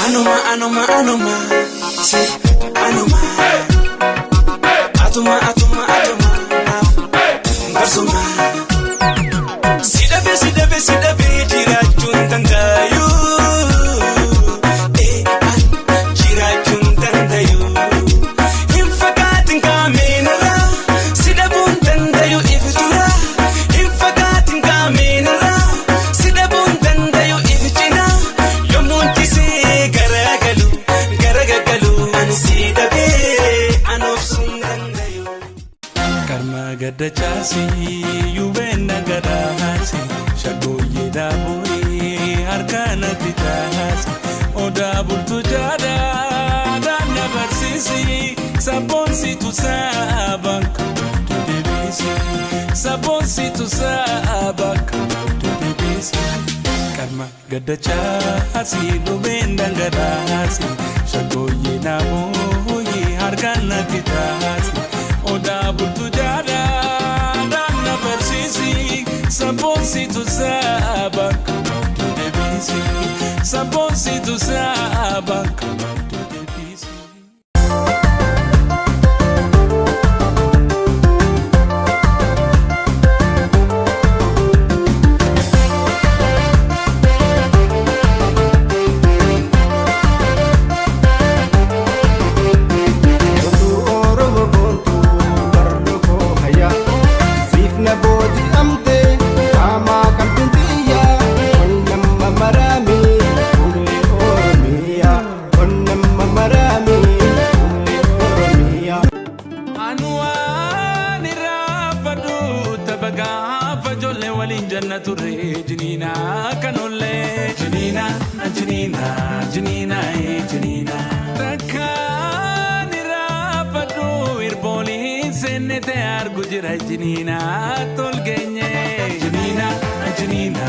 Anuma, anuma, anuma, si anuma. Atuma, atuma, atuma, barsuma. Si dhabe, si dhabe, si dhabe jiraachuun danda'u. Eh, an jiraachuun danda'u. Hin fagaatin kaameenarra, si dhabuun danda'u iftura. Hin fagaatin kaameenarra, si dhabuun danda'u ifcina. Yommuun tisee garagalu, garagalu, ani si dhabee anoof sun danda'u. Karma gadda caasii yubeen nagadaasi shagooyyee daaboyee harkaanatti taasi odaa bultu jaadaa daanna barsiisi sabboonsitu saaba kabaddu deebisi sabboonsitu saaba kabaddu deebisi. Karma gadda caasii lubeen dhangalaasi shagooyyee naabooyee harkaanatti taasi. Odaa bultu jaadaa daanna barsiisi sabboonsitu saaba kabaddu deebisi sabboonsitu saaba kabaddu deebisi. Otuu Oromoo boontuu barnoo hayyaa siif na booji'amte qaamaa qalbiin xiyyaa onnamma maraamee fuullee Oromiyaa onnamma maraamee fuullee Oromiyaa. Anuwaan irraanfadhu tapha gaafa ijoollee waliin janna turre jiniina kan ollee. Jiniina jiniina jiniina jiniina. Takkaan irraanfadhu irbooliin seenne ta'e argu jira jiniina tolgeenye. Jiniina jiniina